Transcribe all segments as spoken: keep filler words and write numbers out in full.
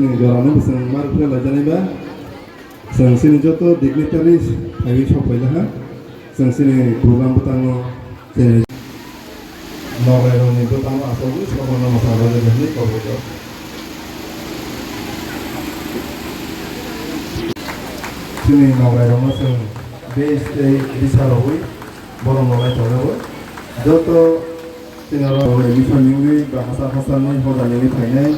Jorano bo chwng mar khe laijanai ba. Chwng chini joto dignitaries phaiwi sok phaila ha. Chwng chini program bwtangno chini nograi rokni bwtangno achogwi sokorno mwchang rwdi hwnwi kok rwdi. Chini nograi rokno chwng base tei bisa rogwi borok nograi tongo. Joto Tini oro admission ningwi ba hachal hachalni hoda ningwi phainai.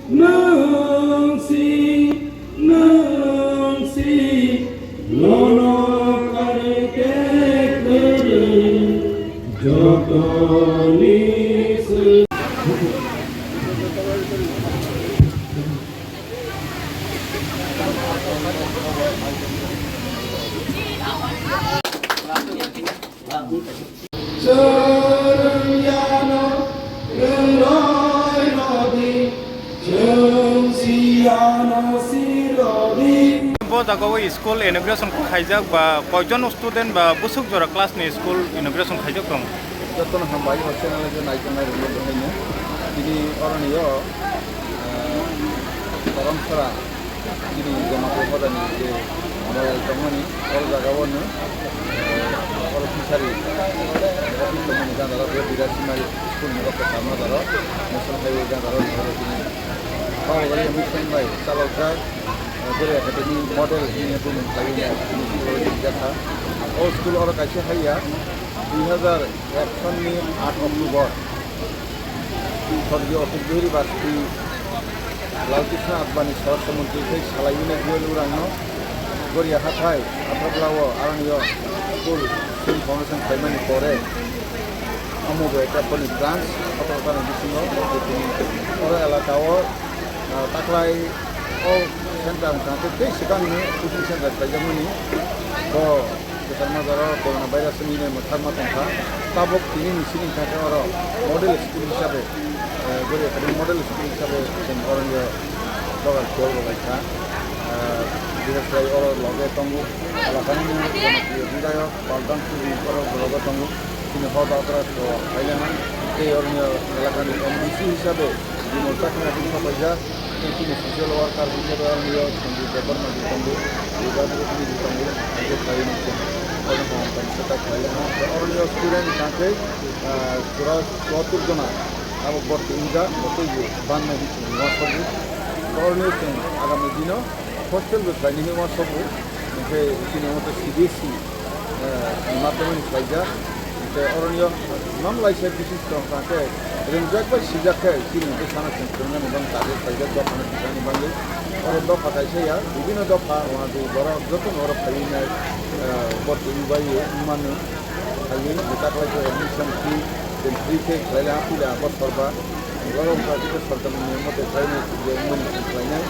Nwng si, nwng si, nono kari khe kwrwi jotoni swi. Chwrwngya no rwngroi rwdi, chwng siya no sirwdi. Bo jaga o school inauguration khaijak ba koijon student ba bwswk jora class ni school inauguration khaijak tong? Jotono hambai o channel o je naitongnai rokno bo haino. Tini oroni o, ah, Korom sora. Chini Jamatia hodani je mobile tongmani, oro jaga o no, eh, oro fishery office tongmani jandaro, Biraj Simari school ni office tamo jaro, national highway jandaro, oro chini Baba Bari mission bai chalokjak, eh, Gori Academy model hwnwi buini khlaiwi chini rijak kha. O school oro kaisa haiya, dui hazar ek sonni aat October, Sorgiyo Atul Bihari Bajpeyi, Lalkrishna Advani Swarashtra Montri tei salaiwi nai Juel Urangno Goria hathai Athapla o aroni o school swing foundation khlaimani pore omo bo ekta boni branch Athapla ni bisingo oro elaka o, ah, taklai o center wngkha tei swkangni coaching center khlaijakmani bo Kwchangma jora corona virus ni mwthangma tongkha. Tabuk tini ni sini hwnkhe oro model school hisabe, eh, Gori Academy model school hisabe chwng oro dogar tol rwlaikha. Eh, bises khlai oro loge tongo, elakani jonopriyo bidayok Balram Suri oro loge tongo. Chini hoda okra ko khailema tei oro elakani M D C hisabe Bimal Chakma tei sopaijak. Tei chini social worker hisabe ang yo Sanjay Debbarma di tongo, Yoga Group ni di tongo, je khlai ni se. Oro kaham kaham se ta khlai ha. Oro ni student ni tangkhe, ah, jora chuattur jona abo borti wngjak, bo tei bo banna di chini wansokgo. Oro ni chwng agami dino hostel bo khlai ni wansokgo. Hwnkhe chini moto C B S E eh, ni mathaimani khlaijak. Hwnkhe oroni o mam laisa bisis tong kha khe, rwngjak bai sijak khe chini bwsano chwng phwrwngnani bang target khlaijak dophano tisani bagwi. Oro dopha kaisa ya, bibino dopha, wanadui borok jotono oro phaiwi nai, eh, borok twi bai wngmano. Phaiwi bwtaklai khe admission fee, chwng free khe khlai laha puila bosorba. Borok wngkha khe sorkarni niyom mote khlainai, je wngmani chwng khlainai.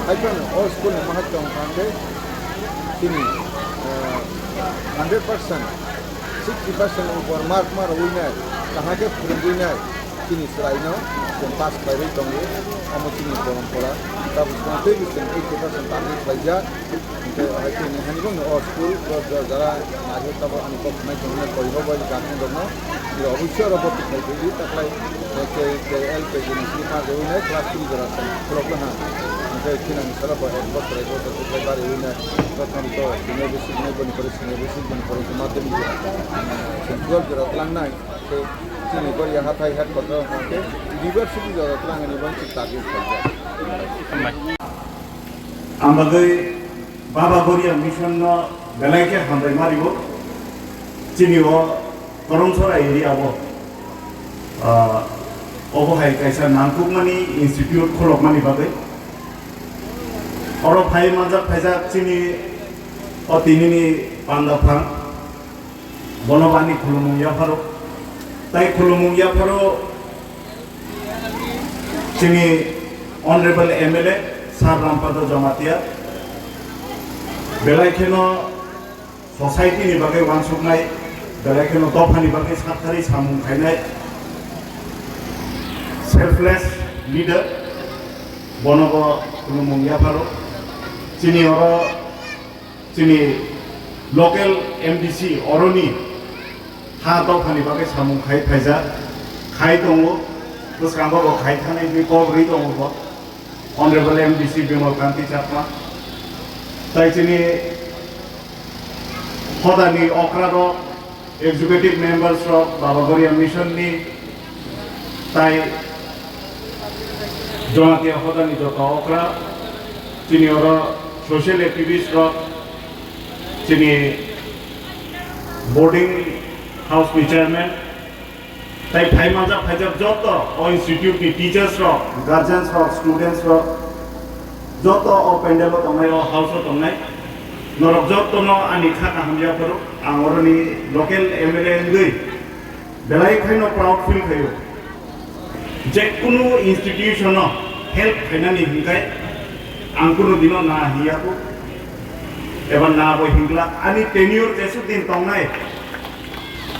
Haiphano o school ni mahai tong kha khe, Chini, ah, hundred percent, sixty percent upor mark ma rwui nai, kaham khe phwrwngwi nai, chini chwraino chwng pass khlaiwi tongo, omo chini porompora. Tabuk chwng teibo chwng eighty percent target khlaijak, hwnkhe hai chini hani bangno o school o jara naiwi tabuk ani kok hwnai tongo nai koi bo bai guardian rokno, obviously oro bwtwi khlai tongdi, taklai K L K G ni simi pass rwui nai class three jora chwng khulokno ha. Hwnkhe thinani salo bo ek bosor, ek bosor kwplai bariwi nai. Prothom to senior basic nai, boni pore senior basic, boni pore ucho madhyamik jora. Chwng twelve jora tlangnai. Tei chini Goria hathai headquarter o hwnkhe university jora tlangnani bo chwng target khlaijak. Hambai. Ang bagwi Baba Goria Mission no belai khe hambai ma rio. Chini o Koromsora area o, ah, obo hai kaisa nangkukmani institute khulokmani bagwi. Oro phai manjak phaijak chini o tinini panda phang. Bono bani khulumung yapharo. Tai khulumung yapharo chini Honorable M L A Sir Rampada Jamatia belai kheno society ni bagwi wansuknai, belai kheno dophani bagwi saktharwi samung khainai selfless leader. Bono bo khulumung yapharo. Chini oro chini local M D C oroni ha dophani bagwi samung khai phaijak, khai tongo, bwskango bo khai thani hwnwi kok rwi tongo bo Honorable M D C Bimal Kanti Chakma. Tai chini hodani okra rok, executive members rok, Baba Goria Mission ni, tai Jamatia hodani joto okra, chini oro social activist rok, chini boarding house ni chairman, tai phai manjak phaijak joto o institute ni teachers rok, guardians rok, students rok, joto o pandal o tongnai, o house o tongnai, norok joto no ani kha kaham yapharo. Ang oroni local M L A wngwi belai khaino proud feel khaio. Je kunu institution o help khainani hinkai ang kunu dino na hiyaku, eba na bo hingla ani tenure jesuk din tongnai.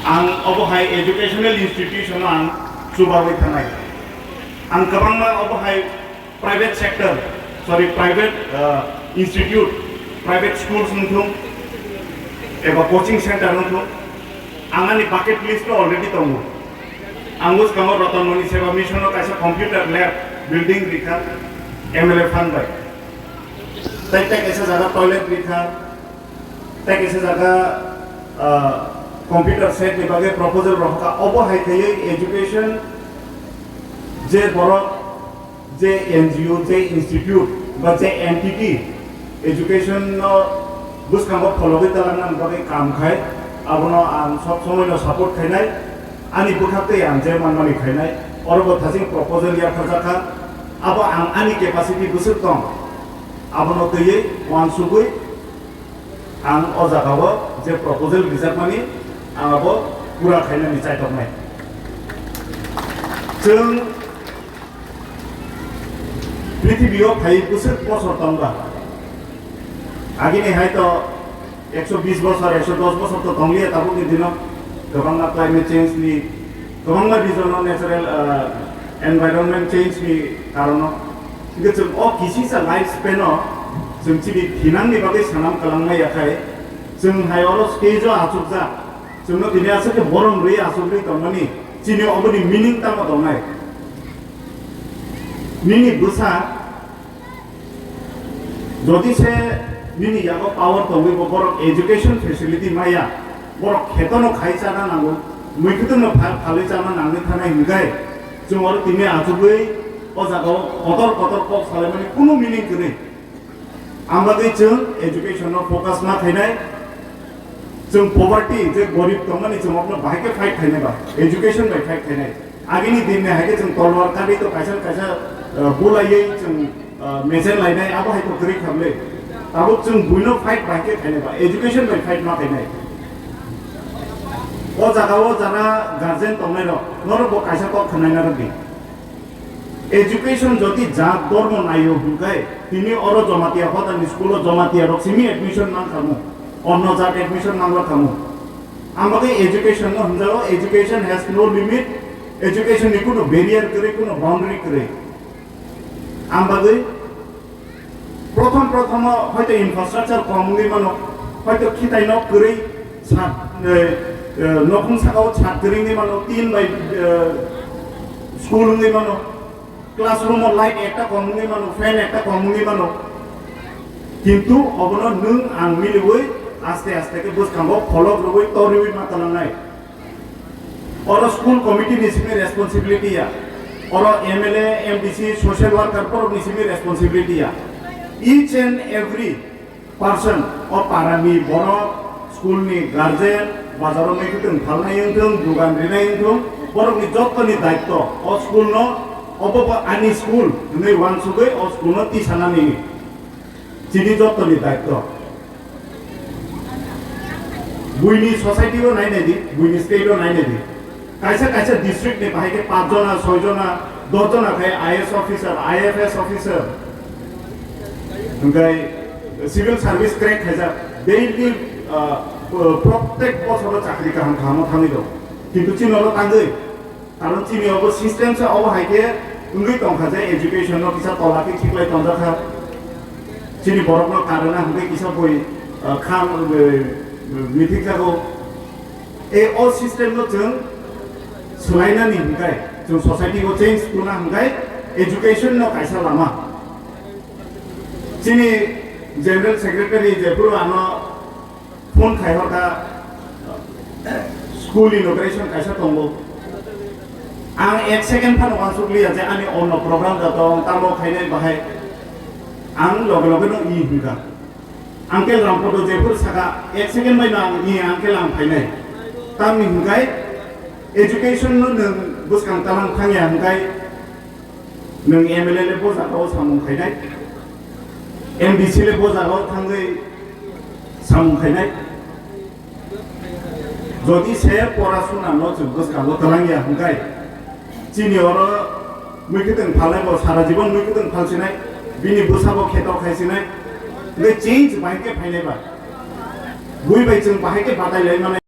Ang obo hai educational institution o ang chubawi thanai. Ang kwbangma obo hai private sector, sorry, private, uh, institute, private schools wng thung, eba coaching center wng thung, ang ani bucket list o already tongo. Ang bwskango Ratan Moni Seva Mission o kaisa computer lab building rikha, M L A fund bai. Tai tai kaisa jaga toilet rikha, tai kaisa jaga, ah, computer set ni bagwi proposal rohorkha. Obo hai khaiwi education je borok, je N G O, je institute ba je entity education no bwskango phologwi talangna bagwi kam khai, abono ang sob somoi no support khainai. Ani bwkhak tei ang je manmani khainai, oro bo thajing proposal yapharjakha. Abo ang ani capacity bwswk tong, abono twiwi uansugwi ang o jagao je proposal rijakmani, ang abo pura khainani chaitoknai. Chwng prithibi o phai bwswk bosor tongba, agini hai to ekso bis bosor, ekso dos bosor to tongliya tabukni dino, kwbangma climate change ni, kwbangma reason o natural, ah, environment change ni karono. Hingke chwng o kisisa life span o chwng chini thinangni bagwi sanam kwlangma yakhai, chwng hai oro stage o achukjak, chwngno tini aswk khe borom rwi achugwi tongmani, chini oboni meaning tamo tongnai? Nini bwsa jodi se nini yago power tongwi bo borok education facility maya, borok kheto no khai chana nango, mui kutung no pha-, phalwi chana nangwi thanai hwnkhe, chwng oro tini achugwi o jaga o kotor kotor kok salaimani kunu meaning kwrwi. Ang bagwi chwng education no focus ma khainai, chwng poverty je gorib tongmani chwng okno bahai khe fight khainai ba, education bai fight khainai. Agini din ni hai khe chwng tolwar kari to kaisa kaisa, uh, bulaiwi chwng, uh, mechen lainai, abo hai to kwrwi kha bwle. Tabuk chwng buino fight bai khe khainai ba, education bai fight ma khainai. O jaga o jara guardian tongnai rok, norok bo kaisa kok khwnai narwk di. Education jodi jat dormo naio hwnkhe, tini oro Jamatia hodani school o Jamatia rok simi admission mang khamu, onno jat admission mang khamu. Ang bagwi education no hwnjago, education has no limit, education ni kuno barrier kwrwi, kuno boundary kwrwi. Ang bagwi prothom prothom o hoito infrastructure kom wngwi mano, hoito khitai nok kwrwi sat, eh, eh, nokhung saka o sat kwrwi wngwi mano, tin bai, eh, school wngwi mano, classroom o light ekta kom wngwi mano, fan ekta kom wngwi mano. Kintu obono nwng ang miliwi aste aste khe bwskango pholok rwui toriui ma twlangnai. Oro school committee ni simi responsibility ya, oro M L A, M D C, social worker borok ni simi responsibility ya. Each and every person, o para ni borok, school ni guardian, bazar o mui kutung phalnai wngthung, dugan rinai wngthung, borok ni joto ni daitto. O school no, obo bo ani school hwnwi uansugwi o school no tisanani chini joto ni daitto. Buini society o nainai di, buini state o nainai di. Kaisa kaisa district ni bahai khe paanch jona, soi jona, dos jona khai I A S officer, I F S officer, hingkai civil service crack khaijak, daily, ah, prottek bosoro chakri kaham kaham o thangwi rok. Kintu chini oro tangwi, karon chini obo system se obo hai khe Wngwi tongkha je education no kisa tola khe khiklai tonjakha. Chini borok no karana hwnkhe kisa bui, ah, kham, eh, mithik jago. E o system no chwng swlainani hwnkhe, chwng society o change khuna hwnkhe education no kaisa lama. Chini General Secretary jephuru ano phone khai horkha, school inauguration kaisa tongo. Ang ek second phano uansukliya je ani onno program da tong, tamo khainai bahai. Ang loge loge no i hwnkha. Uncle Rampodo jephuru saka, ek second bai no ang i, uncle ang phainai. Tamni hwnkhe education no nwng bwskang talang thangya hwnkhe nwng M L A le bo jaga o samung khainai, M D C le bo jaga o thangwi samung khainai. Jodi se pora suna no chwng bwskango twlangya hwnkhe, chini oro muikwtwng phalnai bo sara jibon muikwtwng phalsinai, bini bwsabo kheto khaisinai, hwnkhe change bahai khe phainai ba. Bui bai chwng bahai khe batai lai manai.